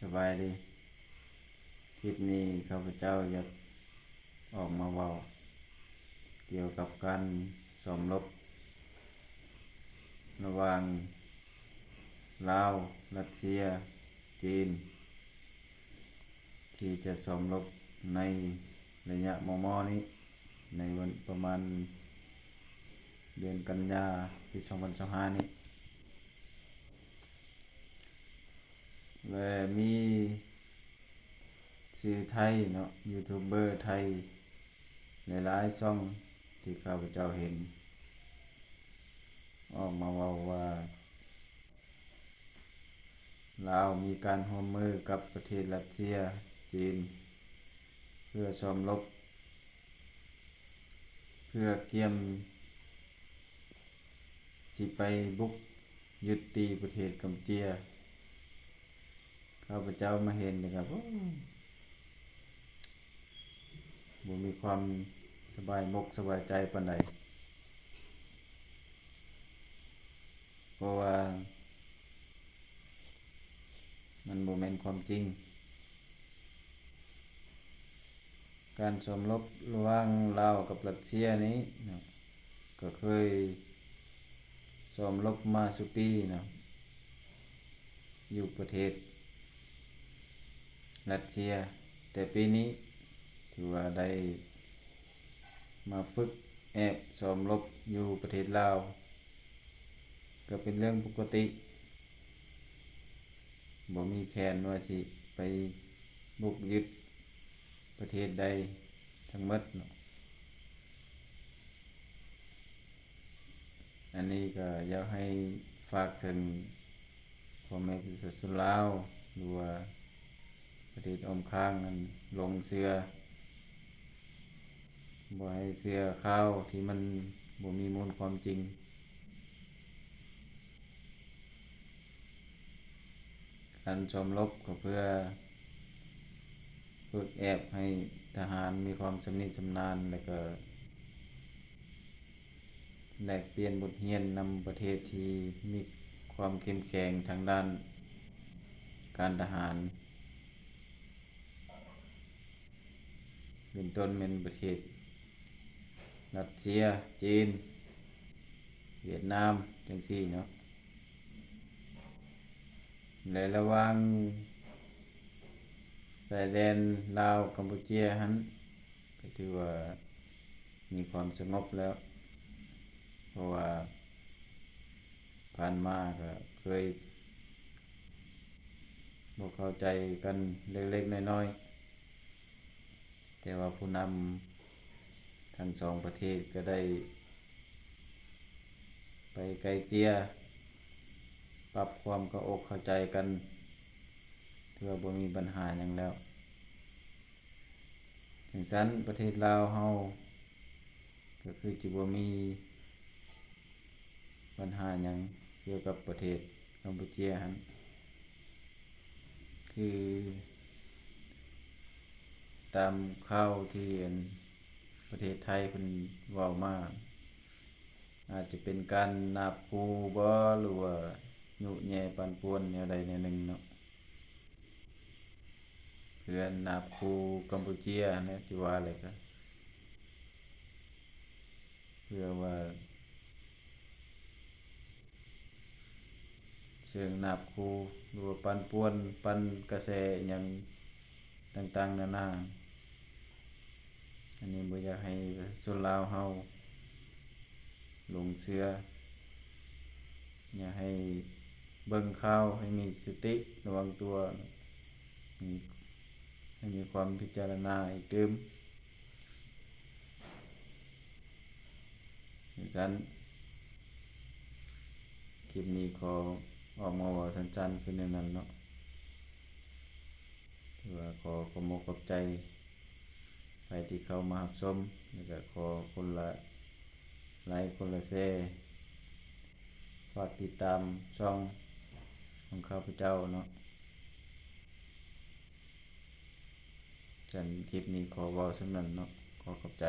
ສະບາຍດີ. ຄລິບນີ້ຂ້າພະເຈົ້າຢາກອອກມາເວົ້າກ່ຽວກັບການຊ້ອມລົບລະຫວ່າງລາວ, ຣັດເຊຍ, ຈີນ ທີ່ຈະຊ້ອມລົບໃນໄລຍະມໍ່ໆນີ້ ໃນວັນປະມານເດືອນກັນຍາປີສອງພັນຊາວຫ້ານີ້. ແລະ ມີສື່ໄທເນາະ, ຢູທູບເບີໄທຫຼາຍໆຊ່ອງທີ່ຂ້າພະເຈົ້າເຫັນ ອອກມາເວົ້າວ່າ ລາວມີການຮ່ວມມືກັບປະເທດຣັດເຊຍ, ຈີນ ເພື່ອຊ້ອມລົບ ເພື່ອກຽມຊິໄປບຸກຍຶດຕີປະເທດກຳປູເຈຍ. ຂ້າພະເຈົ້າມາເຫັນນີ້ກໍ ໂອ້ ບໍ່ມີຄວາມສະບາຍມົກສະບາຍໃຈປານໃດ ເພາະວ່າມັນບໍ່ແມ່ນຄວາມຈິງ. ການຊ້ອມລົບລະຫວ່າງລາວກັບຣັດເຊຍນີ້ເນາະ ກໍເຄີຍຊ້ອມລົບມາສູ່ປີເນາະ ຢູ່ປະເທດຣັດເຊຍ, ແຕ່ປີນີ້ຖືວ່າໄດ້ມາຝຶກແອບຊ້ອມລົບຢູ່ປະເທດລາວ ກໍເປັນເລື່ອງປົກກະຕິ. ບໍ່ມີແຜນວ່າຊິໄປບຸກຍຶດປະເທດໃດທັງໝົດເນາະ. ອັນນີ້ກໍຢາກໃຫ້ຝາກເຖິງພໍ່ແມ່ປະຊາຊົນລາວ ຫຼືວ່າປະເທດອ້ອມຂ້າງນັ້ນ ຫຼົງເຊື່ອ ບໍ່ໃຫ້ເຊື່ອຂ່າວທີ່ມັນບໍ່ມີມູນຄວາມຈິງ. ການຊ້ອມລົບກໍເພື່ອຝຶກແອບໃຫ້ທະຫານມີຄວາມຊຳນິຊຳນານ ແລະ ກໍແລກປ່ຽນບົດຮຽນນຳປະເທດທີ່ມີຄວາມເຂັ້ມແຂງທາງດ້ານການທະຫານ ເປັນຕົ້ນແມ່ນປະເທດຣັດເຊຍ, ຈີນ, ຫວຽດນາມ ຈັ່ງຊີ້ເນາະ. ແລະ ລະຫວ່າງຊາຍແດນລາວ-ກຳປູເຈຍຫັ້ນ ກໍຖືວ່າມີຄວາມສະຫງົບແລ້ວ ເພາະວ່າຜ່ານມາກໍເຄີຍບໍ່ເຂົ້າໃຈກັນເລັກໆນ້ອຍໆ. ແຕ່ວ່າຜູ້ນຳທັງສອງປະເທດກໍໄດ້ໄປໄກ່ເກ່ຍ ປັບຄວາມເຂົ້າອົກເຂົ້າໃຈກັນ ຖືວ່າບໍ່ມີບັນຫາຫຍັງແລ້ວ. ຈັ່ງຊັ້ນປະເທດລາວເຮົາ ກໍຄືຈະບໍ່ມີບັນຫາຫຍັງກ່ຽວກັບປະເທດກຳປູເຈຍຫັ້ນ ຄືຕາມຂ່າວທີ່ ອັນ ປະເທດໄທເພິ່ນເວົ້າມາ ອາດຈະເປັນການນາບຂູ່ບໍ ຫຼືວ່າຍຸແຍ່ປັ່ນປ່ວນແນວໃດແນວໜຶ່ງເນາະ. ເພື່ອນາບຂູ່ກຳປູເຈຍຫັ້ນແຫຼະ ທີ່ວ່າແຫຼະ ກະເພື່ອວ່າເຊີງນາບຂູ່ ຫຼືວ່າປັ່ນປ່ວນ ປັ່ນກະແສຫຍັງຕ່າງໆນານາ. ອັນນີ້ບໍ່ຢາກໃຫ້ປະຊາຊົນລາວເຮົາຫຼົງເຊື່ອ, ຢາກໃຫ້ເບິ່ງຂ່າວໃຫ້ມີສະຕິລະວັງຕົວ, ມີ ໃຫ້ມີຄວາມພິຈາລະນາອີກຕື່ມ. ຈັ່ງຊັ້ນ ຄລິບນີ້ຂໍອອກມາເວົ້າສັ້ນໆຄືແນວນັ້ນເນາະ. ຖືວ່າຂໍຂອບອົກຂອບໃຈໃຜທີ່ເຂົ້າມາຮັບຊົມ ແລ້ວກະຂໍຄົນລະໄລຄ໌ ຄົນລະແຊ ຝາກຕິດຕາມຊ່ອງຂອງຂ້າພະເຈົ້າເນາະ. ຊັ້ນຄລິບນີ້ຂໍເວົ້າສ່ຳນັ້ນເນາະ. ຂໍຂອບໃຈ.